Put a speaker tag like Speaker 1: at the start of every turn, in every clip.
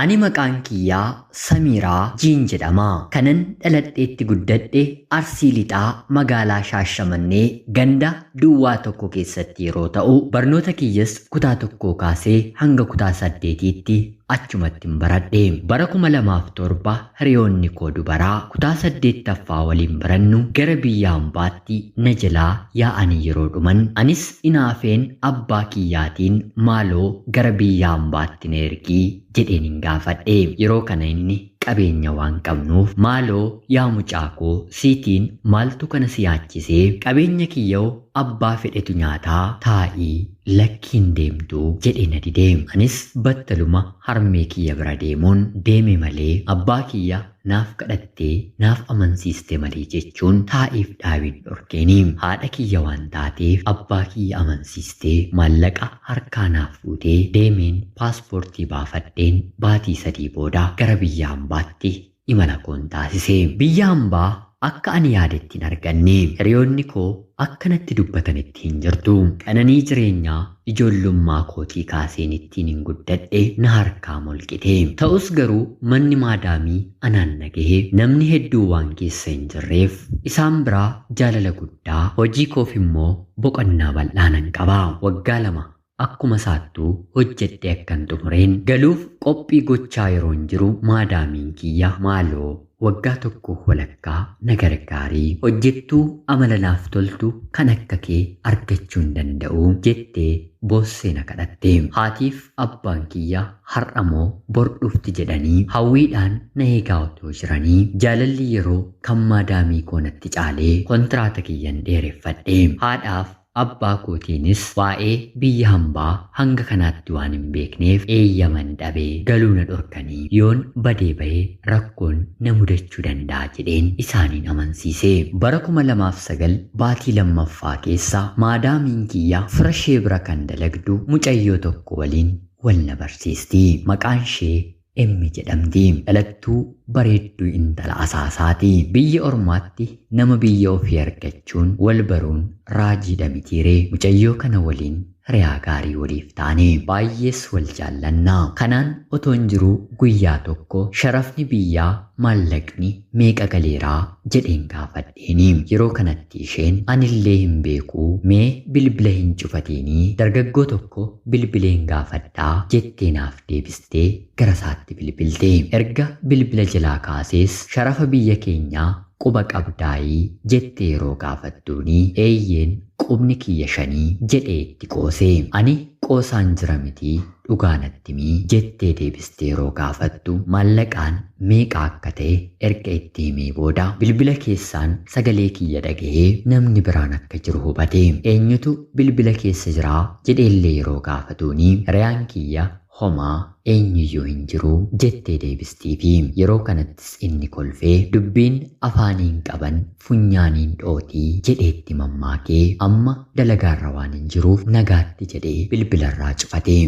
Speaker 1: Ani maqaan kiyyaa Samiiraa Jiin jedhama. Kanan dhaladheetti guddadhe Arsii Lixaa magaalaa Shaashamannee ganda duwwaa tokko keessatti yeroo ta'u, barnoota kiyyas kutaa tokkoo kaasee hanga kutaa saddeetiitti achumattin baradhe. Bara 2007 hiriyoonni koo dubaraa kutaa saddeettaffaa waliin barannu gara biyya hambaatti na jalaa yaa'anii yeroo dhuman, anis inaafeen abbaa kiyyaatiin maaloo gara biyya hambaatti na ergii jedheenin gaafadhe. Yeroo kana inni qabeenya waan qabnuuf maaloo yaa mucaa koo siitiin maaltu kana si yaachisee, qabeenya kiyyoo abbaa fedhetu nyaataa, taa'ii lakkiin deemtu jedhee na dide. Anis battaluma harmee kiyya bira deemuun deeme malee abbaa kiyya naaf kadhattee naaf amansiiste malee jechuun taa'iif dhaabiin dhorkeeni. Haadha kiyya waan taateef abbaa kiyya amansiistee maallaqa harkaa naaf fuutee deemeen paaspoortii baafadheen baatii 3 booda gara biyya hambaatti imala koon taasise. Biyya hambaa akka ani yaadetti hin arganne. Hiriyoonni koo akka natti dubbatanitti hin jirtu. Qananii jireenyaa ijoollummaa kootii kaaseen ittiin hin guddadhe na harkaa molqite. Ta'us garuu manni maadaamii anaan na gahe namni hedduu waan keessa hin jirreef isaan biraa jaalala guddaa, hojii koof immoo boqonnaa bal'aa nan qaba. Waggaa 2 akkuma isaattuu hojjedhee akkan xumureen galuuf qophii gochaa yeroon jiru maadaamiin kiyya maaloo waggaa tokkoof walakkaa na gargaarii, hojjettuu amala naaf toltu kan akka kee argachuu hin danda'u jettee boossee na kadhatte. Haatiif abbaan kiyya har'a moo bor dhufti jedhanii hawwiidhaan na eegaa otoo jiranii jaalalli yeroo kan maadaamii koo natti caalee kontiraata kiyyan dheereffadhe. Haadhaaf abbaa kootiinis waa'ee biyya hambaa hanga kanaatti waan hin beekneef eeyyaman dhabee galuu na dhorkanii yoon badee bahee rakkoon na mudachuu danda'a jedheen isaaniin amansiise. Bara 2009 baatii lammaffaa keessa maadaamiin kiyya fira ishee bira kan dalagdu mucayyoo tokko waliin wal na barsiisti. Maqaan ishee Emmi jedhamti. Dhalattuu bareedduu intala asaasaati. Biyya ormaatti nama biyya ofii argachuun wal baruun raajiidha mitiiree. Mucayyoo kana waliin hiriyaa gaarii waliif taane. Baay'ees wal jaallanna. Kanaan otoon jiruu guyyaa tokko sharafni biyyaa maallaqni meeqa galeeraa jedheen gaafadheeni. Yeroo kanatti isheen anillee hin beekuu mee bilbila hin cufatiinii dargaggoo tokko bilbileen gaafadhaa jettee naaf deebistee gara isaatti bilbilte. Erga bilbila jalaa kaasees sharafa biyya keenyaa quba qabdaayii jettee yeroo gaafattuuni eeyyeen qubni kiyya shanii jedhee itti qoose. Ani qoosaan jira mitii dhugaa natti himii jettee deebistee yeroo gaafattu maallaqaan meeqa akka ta'e erga itti himee booda bilbila keessaan sagalee kiyya dhagahee namni biraan akka jiru hubate. Eenyutu bilbila keessa jiraa jedheellee yeroo gaafatuuni hiriyaan kiyya homaa eenyuyyuu hin jiru jettee deebistiifi. Yeroo kanattis inni kolfee dubbiin afaaniin qaban funyaaniin dhootii jedheetti mammaakee amma dalagaarra waan hin jiruuf nagaatti jedhee bilbilarraa cufate.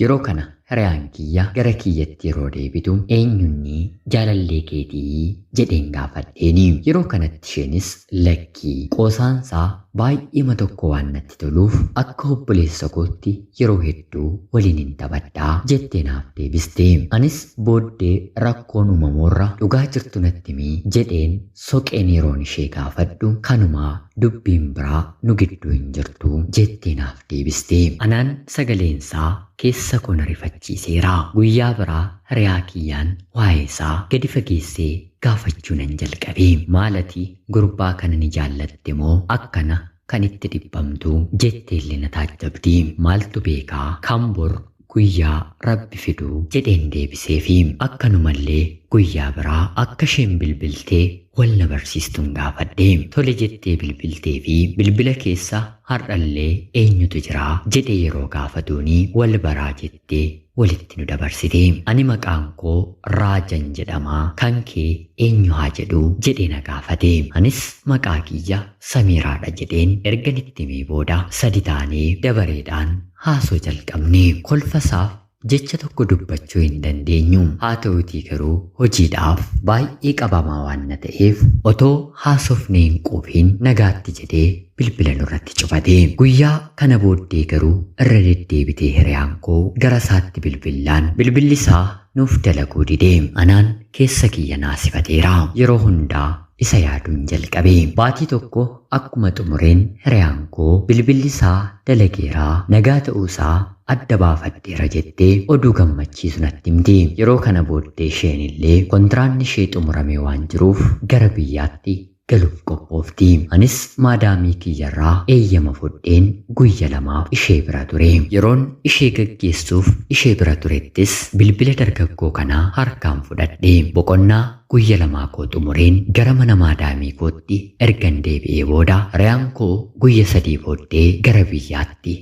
Speaker 1: Yeroo kana hiriyaan kiyya gara kiyyatti yeroo deebitu eenyunni jaalallee keetii jedheen gaafadheeni. Yeroo kanatti isheenis lakkii qoosaansaa baay'eema tokko waan natti toluuf akka obboleessa kootti yeroo hedduu waliin hin taphadhaa jettee naaf deebiste. Anis booddee rakkoon uumamuurra dhugaa jirtu natti himi jedheen soqeen yeroon ishee gaafadhu kanumaa dubbiin biraa nu gidduu hin jirtu jettee naaf deebiste. Anaan sagaleensaa keessa koo na rifachiiseera. Guyyaa biraa hiriyaa kiyyaan waa'ee isaa gadi fageessee gaafachuu nan jalqabe. Maalati gurbaa kana ni jaallatte moo akkana kan itti dhibbamtu jetteellee na taajjabdi. Maaltu beekaa kan bor guyyaa rabbi fidu jedheen deebiseefi. Akkanumallee guyyaa biraa akka isheen bilbiltee wal na barsiistuun gaafadhe. Tole jettee bilbiltee fi bilbila keessa har'allee eenyutu jiraa jedhee yeroo gaafatuuni wal baraa jettee walitti nu dabarsite. Ani maqaan koo Raajan jedhamaa, kan kee eenyu haa jedhu jedhee na gaafate. Anis maqaa kiyya Samiiraadha jedheen ergan itti himee booda sadi taanee dabareedhaan haasoo jalqabne. Kolfa isaaf Jecha tokko dubbachuu hin dandeenyu. Haa ta'uutii garuu hojiidhaaf baay'ee qabamaa waan na ta'eef otoo haasofnee hin quufiin nagaatti jedhee bilbila nurratti cufate. Guyyaa kana booddee garuu irra deddeebitee hiriyaan koo gara isaatti bilbillaan bilbilli isaa nuuf dalaguu dide. Anaan keessa kiyya naasifateera. Yeroo hundaa isa yaaduun jalqabe. Baatii tokko akkuma xumureen hiriyaan koo bilbilli isaa dalageeraa nagaa ta'uusaa adda baafadheera jettee oduu gammachiisu natti himti. Yeroo kana booddee isheen illee kontiraanni ishee xumurame waan jiruuf gara biyyaatti galuuf qophoofti. Anis maadaamii kiyyarraa eeyyama fudheen guyya lamaaf ishee bira ture. Yeroon ishee gaggeessuuf ishee bira turettis bilbila dargaggoo kanaa harkaan fudhadhe. Boqonnaa guyya lamaa koo xumureen gara mana maadaamii kootti ergan deebi'ee booda hiriyaan koo guyya 3 booddee gara biyyaatti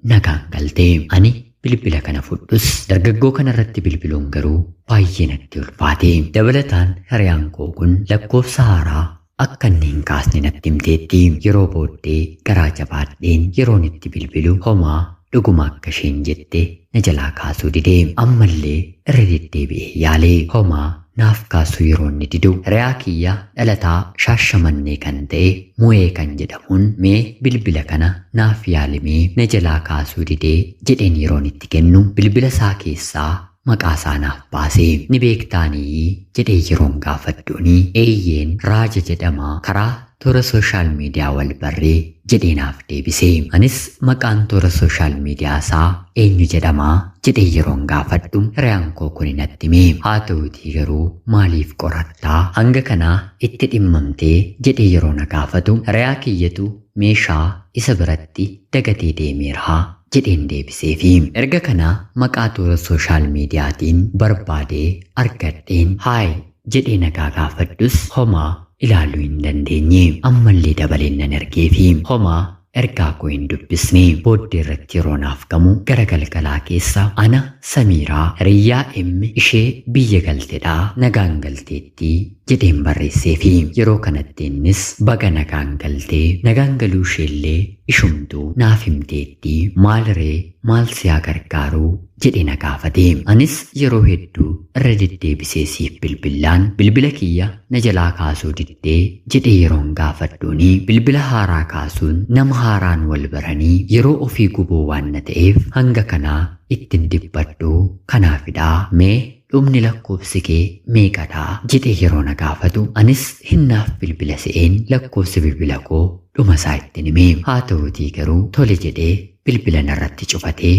Speaker 1: nagaan galte. Ani bilbila kana fudhus dargaggoo kanarratti bilbiluun garuu baay'ee natti ulfaate. Dabalataan hiriyaan koo kun lakkoofsa haaraa akka inni hin kaasne natti himteetti. Yeroo booddee garaa jabaadheen yeroon itti bilbilu homaa dhuguma akka isheen jette na jalaa kaasuu dide. Ammallee irra deddeebi'ee yaalee homaa naaf kaasuu yeroo inni didu hiriyaa kiyya dhalataa Shaashamannee kan ta'e Mu'ee kan jedhamuun mee bilbila kana naaf yaalimee na jalaa kaasuu didee jedheen yeroon itti kennu bilbila isaa keessaa maqaa isaa naaf baase. Ni beektaanii jedhee yeroon gaafadhuuni eeyyeen Raaja jedhama karaa toora sooshaal miidiyaa wal barree jedhee naaf deebise. Anis maqaan toora sooshaal miidiyaa isaa eenyu jedhamaa jedhee yeroon gaafadhu hiriyaan koo kun natti hime. Haa ta'uutii garuu maaliif qorattaa hanga kanaa itti dhimmamtee jedhee yeroo na gaafatu hiriyaa kiyyatu meeshaa isa biratti dagatee deemeera jedheen deebiseefi. Erga kana maqaa toora sooshaal miidiyaatiin barbaadee argadheen haay jedhee nagaa gaafadhus homaa ilaaluu hin dandeenye. Ammallee dabaleen nan ergeefi homaa ergaa koo hin dubbisne. Booddee irratti yeroo naaf gamu gara galgalaa keessa ana Samiiraa hiriyyaa emmi ishee biyya galtedhaa nagaan galteettii jedheen barreesseefi. Yeroo kanatti innis baga nagaan galtee nagaan galuu isheellee ishumtuu naaf himteettii maal ree maal siyaa gargaaruu jedhee na gaafate. Anis yeroo hedduu irra deddeebisee siif bilbilaan bilbila kiyya na jalaa kaasuu diddee jedhee yeroon gaafadhuuni bilbila haaraa kaasuun nama haaraan wal baranii yeroo ofii gubuu waan na ta'eef hanga kanaa ittiin dhiphadhu kanaafidhaa mee dhumni lakkoofsi kee meeqadhaa jedhee yeroo na gaafatu anis hinnaaf bilbila se'een lakkoofsi bilbila koo dhuma isaa ittiin hime. Haa ta'uutii garuu tole jedhee bilbila narratti cufatee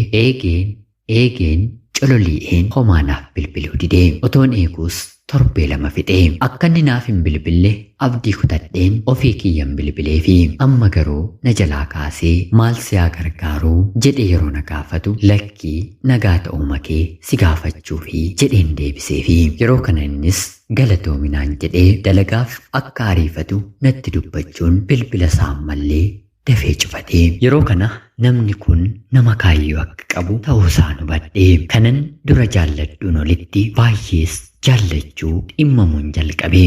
Speaker 1: eegeen cololii'een homaa naaf bilbiluu didee. Otoon eeguus torbee 2 fixee. Akka inni naaf hin bilbille abdii kutadheen ofii kiyyan bilbilee fi amma garuu na jalaa kaasee maal siyaa gargaaruu jedhee yeroo na gaafatu lakkii nagaa ta'uu makee si gaafachuu fi jedheen deebisee fi yeroo kana innis galatoominaan jedhee dalagaaf akka ariifatu natti dubbachuun bilbila isaa ammallee dafee cufatee. Yeroo kana namni kun nama kaayyoo akka qabu ta'uusaa hubadhe. Kanan dura jaalladhuun olitti baay'ees jaallachuu dhimmamuun jalqabe.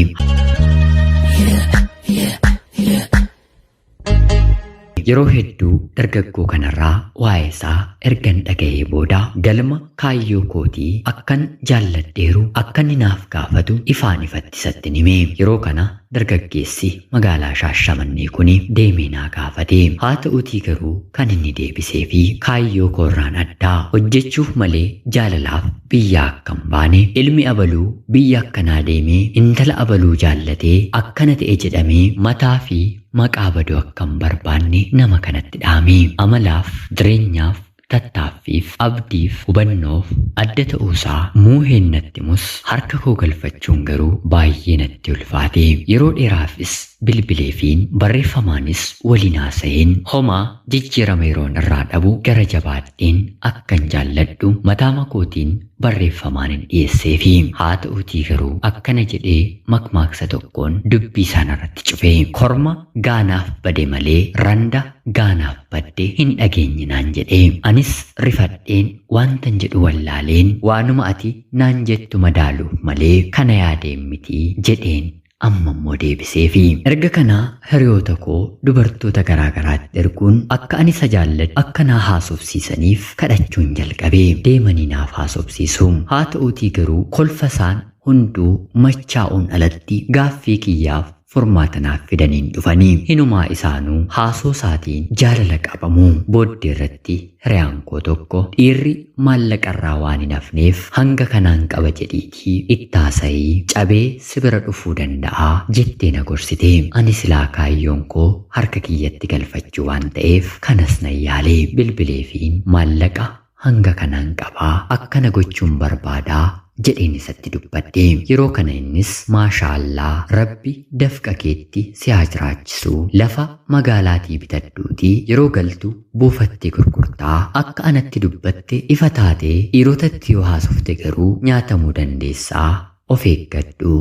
Speaker 1: Yeroo hedduu dargaggoo kanarraa waa'ee isaa ergan dhaga'ee booda galma kaayyoo kootii akkan jaalladheeru akka inni naaf gaafatu ifaan ifatti isatti hime. Yeroo kana dargaggeessi magaalaa Shaashamannee kun deemee naa gaafate. Haa ta'uutii garuu kan inni deebisee fi kaayyoo koorraan addaa hojjechuuf malee jaalalaaf biyya akka hin baane ilmi abaluu biyya akkanaa deemee intala abaluu jaallatee akkana ta'e jedhamee mataa fi maqaa baduu akka hin barbaanne nama kanatti dhaame. Amalaaf, jireenyaaf, tattaaffiif, abdiif, hubannoof adda ta'uusaa muuheen natti himus harka koo galfachuun garuu baay'ee natti ulfaate. Yeroo dheeraafis bilbileefiin barreeffamaanis waliin haasa'een homaa jijjiirama yeroon irraa dhabu gara jabaadheen akkan jaalladhu mataa kootiin barreeffamaan hin dhiyeesseefi. Haa ta'uutii garuu akkana jedhee makmaaksa tokkoon dubbii isaan irratti cufe. Korma gaanaaf bade malee randa gaanaaf badde hin dhageenye naan jedhee. Anis rifadheen waantan jedhu wallaaleen waanuma ati naan jettu madaaluuf malee kana yaadeen miti jedheen Amma immoo deebiseefi. Erga kanaa hiriyoota koo dubartoota garaa garaatti erguun akka ani isa jaalladhu akka naa haasofsiisaniif kadhachuun jalqabe. Deemanii naaf haasofsiisu. Haa ta'uutii garuu kolfa isaan hunduu machaa'uun alatti gaaffii kiyyaaf furmaata naaf fidaniin dhufanii hinumaa isaanuu haasoo isaatiin jaalala qabamu. Booddee irratti hiriyaan koo tokko dhiirri maallaqarraa waan hin hafneef hanga kanaan qaba jedhiitii ittaasayii cabee si bira dhufuu danda'a jettee na gorsite. Ani silaa kaayyoon koo harka kiyyatti galfachuu waan ta'eef kanas nan yaalee bilbileefiin maallaqa hanga kanaan qabaa akkana gochuun barbaadaa jedheen isatti dubbadhe. Yeroo kana innis maashaallaa rabbi dafqa keetti si haa jiraachisu, lafa magaalaatii bitadhuutii yeroo galtu buufattee gurgurtaa, akka anatti dubbatte ifa taatee dhiirotatti yoo haasofte garuu nyaatamuu dandeessaa, of eeggadhu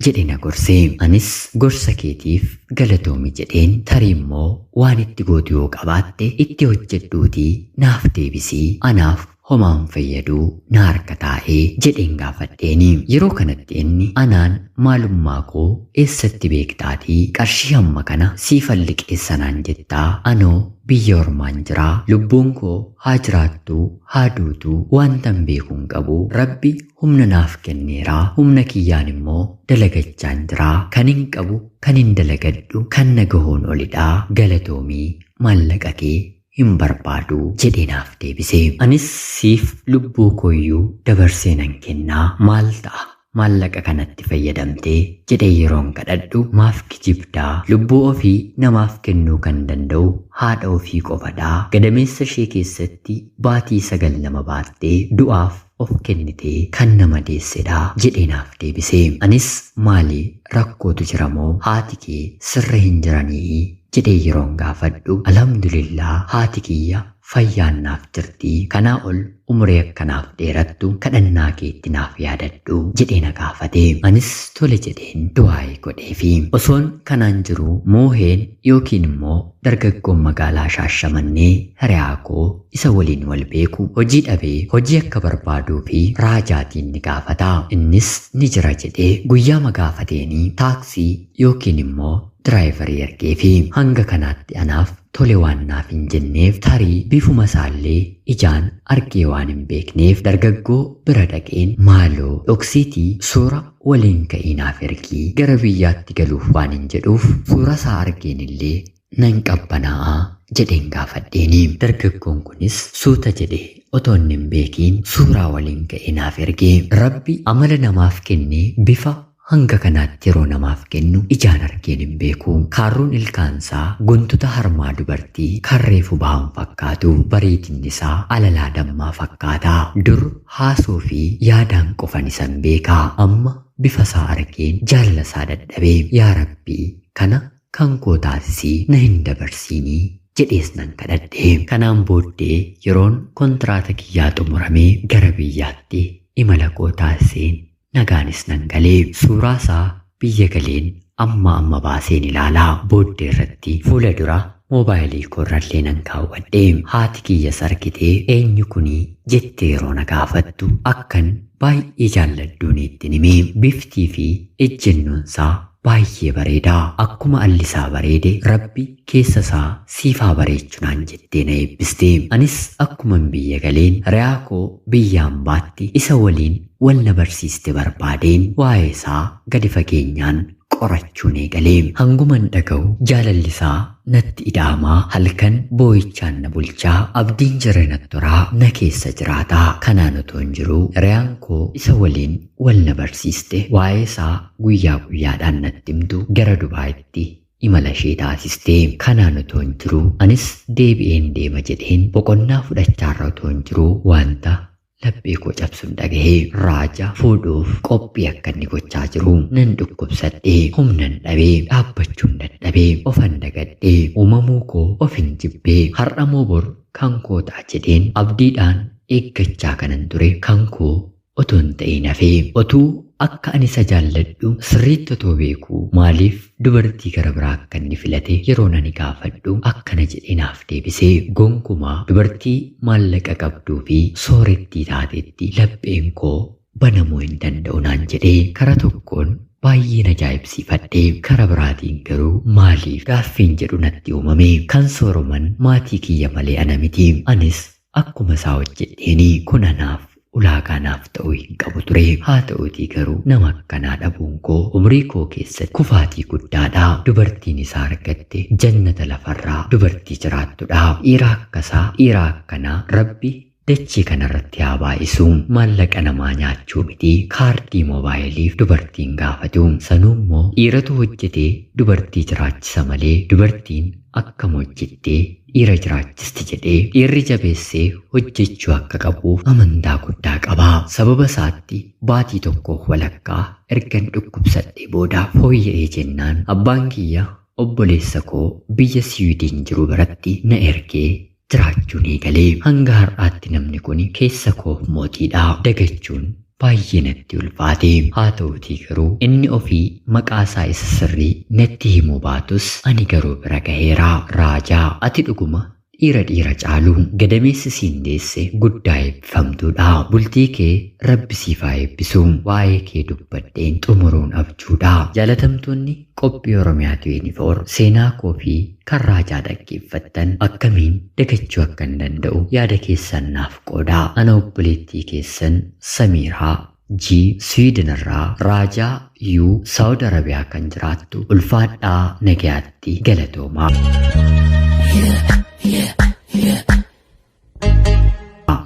Speaker 1: jedhe na gorse. Anis gorsa keetiif galatoomi jedheen, tarii immoo waan itti gootu yoo qabaatte itti hojjedhuutii naaf deebisii, anaaf homaan fayyaduu na harka taa'ee jedheen gaafadheeni. Yeroo kanatti inni anaan maalummaa koo eessatti beektaatii qarshii hamma kana siifan liqeessanaan jettaa, anoo biyya ormaan jiraa, lubbuun koo haa jiraattuu haa duutuu wantan beekuun qabu, rabbi humna naaf kenneeraa, humna kiyyaan immoo dalagachaan jiraa, kan hin qabu kan hin dalagadhu kan na gahoon olidhaa, galatoomii maallaqa kee hin barbaadu jedhee naaf deebise. Anis siif lubbuu kooyyuu dabarsee nan kennaa, maal ta'a maallaqa kanatti fayyadamtee jedhee yeroon kadhadhu, maaf kijibdaa, lubbuu ofii namaaf kennuu kan danda'u haadha ofii qofadhaa, gadameessa ishee keessatti baatii 9 nama baattee du'aaf of kennitee kan nama deessedha jedhee naaf deebise. Anis maali rakkootu jira moo haati kee sirra hin jiranii jedhee yeroon gaafadhu, alhamdulillaa haati kiyya fayyaan naaf jirti, kanaa ol umurii akkanaaf dheerattu kadhannaa keetti naaf yaadadhu jedhee na gaafate. Anis tole jedheen du'aa'ee godheefi. Osoon kanaan jiru mooheen yookiin immoo dargaggoon magaalaa Shaashamannee hiriyaa koo isa waliin wal beeku hojii dhabee hojii akka barbaaduu fi raajaatiin ni gaafata. Innis ni jira jedhee guyyaa gaafateenii taaksii yookiin immoo diraayivarii ergeefi. Hanga kanaatti anaaf tole waan naaf hin jenneef tarii bifuma isaallee ijaan argee waan hin beekneef dargaggoo bira dhaqeen maaloo dhoksiitii suura waliin ka'ii naaf ergii, gara biyyaatti galuuf waan hin jedhuuf suura isaa argeen illee nan qabbanaa'a jedheen gaafadheeni. Dargaggoon kunis suuta jedhee otoo inni hin beekiin suuraa waliin ka'ee naaf ergee. Rabbi amala namaaf kennee bifa hanga kanaatti yeroo namaaf kennu ijaan argeen hin beeku. Kaarruun ilkaansaa guntuta harmaa dubartii karreefu bahan fakkaatu, bareedinni isaa alalaa dammaa fakkaata. Dur haasoo fi yaadaan qofan isan beekaa, amma bifa isaa argeen jaalala isaa dadhabee, yaa Rabbii kana kan koo taasisii na hin dabarsiinii jedhees nan kadhadhe. Kanaan booddee yeroon kontiraata kiyyaa xumuramee gara biyyaatti imala koo taasiseen nagaanis nan galee. Suuraa isaa biyya galeen amma amma baaseen ilaalaa. Booddee irratti fuula dura moobaayilii koorrallee nan kaawwadhe. Haati kiyyas argitee eenyu kunii jettee yeroo na gaafattu akkan baay'ee jaalladhuun ittiin himee. Biftii fi ejjennoon isaa baay'ee bareedaa, akkuma allisaa bareede rabbi keessa isaa siifaa bareechu naan jettee na eebbiste. Anis akkuman biyya galeen hiriyaa koo biyyaan baatti isa waliin wal na barsiiste barbaadeen waa'ee isaa gadi fageenyaan qorachuun eegalee. Hanguman dhaga'u jaalalli isaa natti ida'amaa, halkan boo'ichaan na bulchaa, abdiin jireenya toraa na keessa jiraataa. Kanaan otoo hin jiruu hiriyaan koo isa waliin wal na barsiiste waa'ee isaa guyyaa guyyaadhaan natti himtu gara Dubaayitti imala ishee taasiste. Kanaan otoo hin jiruu anis deebi'een deema jedheen boqonnaa fudhachaarra otoo hin jiruu wanta laphee koo cabsuun dhagahee, raaja fuudhuuf qophii akka inni gochaa jiru. Nan dhukkubsadhee humnan dhabee dhaabbachuun dadhabee ofan dagadhee uumamuu koo ofin jibbee, har'a moo bor kan koo ta'a jedheen abdiidhaan eeggachaa kanan ture kan koo otoo hin ta'in hafee. Otuu akka ani isa jaalladhu sirriitti otoo beekuu maaliif dubartii gara biraa akka inni filate yeroo nani gaafadhu akkana jedhee naaf deebisee, gonkumaa dubartii maallaqa qabduu fi soorettii taatetti lapheen koo banamuu hin danda'u naan jedhee. Kara tokkoon Baay'een ajaa'ibsiifadhe. Kara biraatiin garuu maaliif gaaffiin jedhu natti uumame. Kan sooroman maatii kiyya malee ana miti. Anis akkuma isaa hojjedheeni kun anaaf ulaagaa naaf ta'uu hin qabu ture. Haa ta'uutii garuu nama akkanaa dhabuun koo umrii koo keessatti kufaatii guddaadha. Dubartiin isaa argatte jannata lafarraa dubartii jiraattudha. Dhiira akkasaa, dhiira akkanaa Rabbi dachee kanarratti haa baay'isu. Maallaqa namaa nyaachuu miti, kaardii moobaayiliif dubartiin gaafatu. Sanuu immoo dhiiratu hojjetee dubartii jiraachisa malee dubartiin akkam hojjettee dhiira jiraachisti jedhee dhiirri jabeessee hojjechuu akka qabuuf amantaa guddaa qaba. Sababa isaatti baatii tokkoof walakkaa ergan dhukkubsadhee booda fooyya'ee jennaan abbaan kiyya obboleessa koo biyya Siwiidin jiru biratti na ergee jiraachuun eegalee. Hanga har'aatti namni kun keessa koof mootiidha. Dagachuun baay'ee natti ulfaate. Haa ta'uutii garuu inni ofii maqaa isaa isa sirrii natti himuu baatus ani garuu bira gaheera. Raajaa, ati dhuguma dhiira dhiira caalu, gadameessi siin deesse guddaa eebbifamtuudha. Bultii kee Rabbi siif haa eebbisu. Waa'ee kee dubbadheen xumuruun abjuudha. Jaalatamtoonni qophii Oromiyaa 24 seenaa koo fi kan Raajaa dhaggeeffattan akkamiin dagachuu akka hin danda'u yaada keessan naaf qoodaa. Ana obboleettii keessan Samiiraa G Siwiidin irraa, Raajaa U Saawud Arabiyaa kan jiraattu. Ulfaadhaa, nagayaatti, galatoomaa.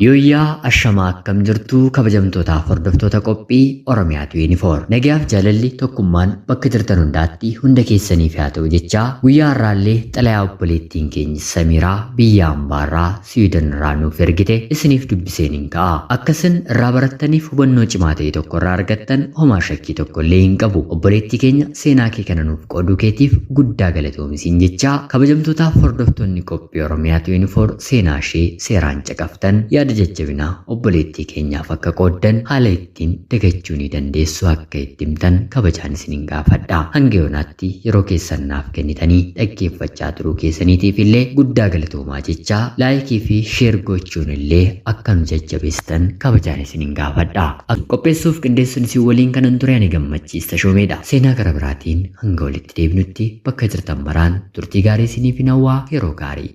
Speaker 1: Yooyyaa, ashamaa, akkam jirtu kabajamtootaaf hordoftoota qophii Oromiyaa 24? Nagayaaf jaalalli tokkummaan bakka jirtan hundaatti hunda keessaniif haa ta'u jechaa, guyyaa har'aallee xalayaa obboleettiin keenya Samiiraa biyya ambaarraa Siwiidin irraa nuuf ergite isiniif dubbiseen hin ka'a. Akkasin irraa barattaniif hubannoo cimaa ta'e tokko irraa argattan homaa shakkii tokko illee hin qabu. Obboleettii keenya, seenaa kee kana nuuf qooduu keetiif guddaa galatoomisiin jechaa, kabajamtootaaf hordoftoonni qophii Oromiyaa 24 seenaa ishee seeraan caqaftan yaada jajjabinaa obboleettii keenyaaf akka qooddan, haala ittiin dagachuu ni dandeessu akka itti himtan kabajaan isinin gaafadha. Hanga yoonaatti yeroo keessan naaf kennitanii dhaggeeffachaa turuu keessaniitiif illee guddaa galatoomaa jechaa, like fi share gochuun illee akka nu jajjabeessitan kabajaan isinin gaafadha. Qopheessuuf qindeessuun isin waliin kanan ture ani Gammachiis Tashoomeedha. Seenaa gara biraatiin hanga walitti deebinutti bakka jirtan maraan turtii gaarii isiniif hin hawwaa, yeroo gaarii.